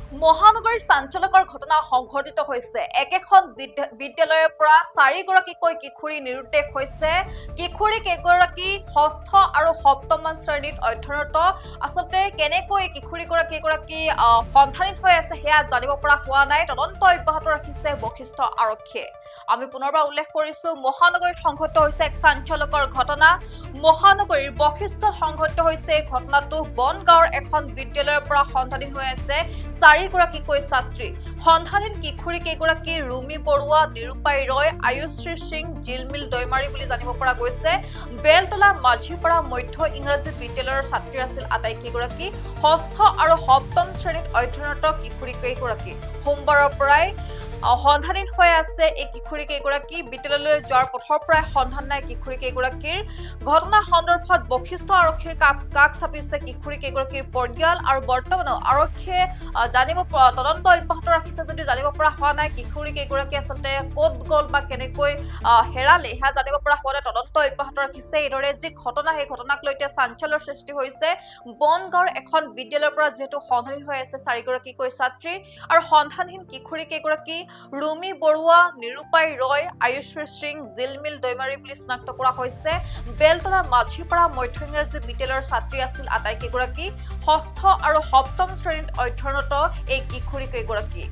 মহানগৰীৰ চাঞ্চল্যকৰ ঘটনা সংঘটিত হৈছে। একেখন বিদ্যালয়ৰ পৰা চাৰিগৰাকীকৈ কিশোৰী নিৰুদ্দেশ হৈছে। কিশোৰী কেইগৰাকী ষষ্ঠ আৰু সপ্তমমান শ্ৰেণীত অধ্যয়নৰত। আচলতে কেনেকৈ কিশোৰীগৰাকী এগৰাকী সন্ধানহীন হৈ আছে, সেয়া জানিব পৰা হোৱা নাই। তদন্ত অব্যাহত ৰাখিছে বশিষ্ঠ আৰক্ষীয়ে। আমি পুনৰবাৰ উল্লেখ কৰিছো, মহানগৰীত সংঘটিত হৈছে এক চাঞ্চল্যকৰ ঘটনা। মহানগৰীৰ বশিষ্ঠত সংঘটিত হৈছে এই ঘটনাটো। বনগাঁৱৰ এখন বিদ্যালয়ৰ পৰা সন্ধানহীন হৈ আছে চাৰিগৰাকীকৈ ছাত্ৰী। সন্ধানহীন কিশোৰী কেইগৰাকী ৰুমি বৰুৱা, নিৰূপাই ৰয়, আয়ুশ্ৰী সিং, জিলমিল দৈমাৰী বুলি জানিব পৰা গৈছে। বেলতলা মাঝিপাৰা মধ্য ইংৰাজী বিদ্যালয়ৰ ছাত্ৰী আছিল আটাইকেইগৰাকী। ষষ্ঠ আৰু সপ্তম শ্ৰেণীত অধ্যয়নৰত কিশোৰী কেইগৰাকী সোমবাৰৰ পৰাই সন্ধানহীন হৈ আছে। এই কিশোৰী কেইগৰাকী বিদ্যালয়লৈ যোৱাৰ পথৰ পৰাই সন্ধান নাই কিশোৰী কেইগৰাকীৰ। ঘটনা সন্দৰ্ভত বশিষ্ঠ আৰক্ষীৰ কাষ চাপিছে কিশোৰী কেইগৰাকীৰ পৰিয়াল আৰু বৰ্তমানেও আৰক্ষীয়ে তদন্ত অব্যাহত ৰাখিছে যদিও জানিব পৰা হোৱা নাই কিশোৰী কেইগৰাকী আচলতে ক'ত গ'ল বা কেনেকৈ হেৰালে, সেয়া জানিব পৰা হোৱা নাই। তদন্ত অব্যাহত ৰাখিছে। এইদৰে যি ঘটনা, সেই ঘটনাক লৈ এতিয়া চাঞ্চল্যৰ সৃষ্টি হৈছে। বনগাঁৱৰ এখন বিদ্যালয়ৰ পৰা যিহেতু সন্ধানহীন হৈ আছে চাৰিগৰাকীকৈ ছাত্ৰী আৰু সন্ধানহীন কিশোৰী কেইগৰাকী ৰুমি বৰুৱা, নিৰূপাই ৰয়, আয়ুশ্ৰী সিং, জিলমিল দৈমাৰী বুলি চিনাক্ত কৰা হৈছে। বেলতলা মাঝিপাৰা মধ্য ইংৰাজী বিদ্যালয়ৰ ছাত্ৰী আছিল আটাইকেইগৰাকী। ষষ্ঠ আৰু সপ্তম শ্ৰেণীত অধ্যয়নৰত এই কিশোৰী কেইগৰাকী।